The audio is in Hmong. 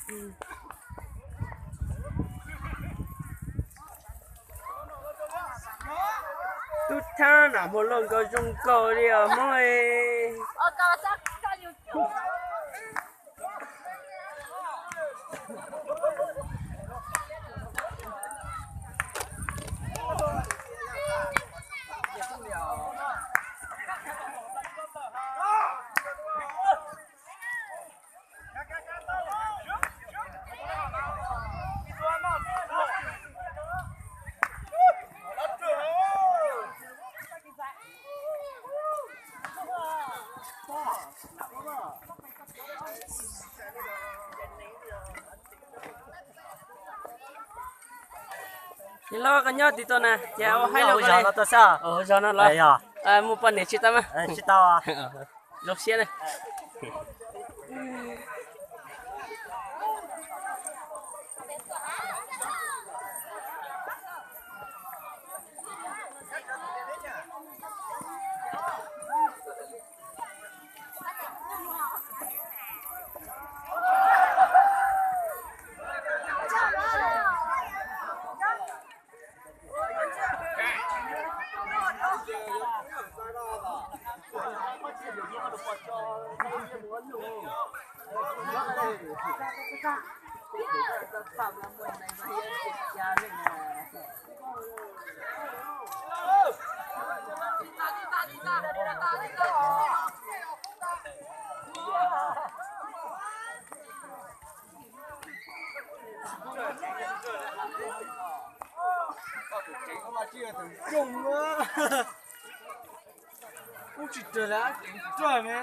Tub Thab nam mus loj nkaus zoo nkaus li os Hmoob. Yog los koj nyob tim tau na, ces ua haib no, zog no los, mus poj niam tsis tau mas, tsis tau, zoo siab na. Ub tsis raws li, tseem raws ne.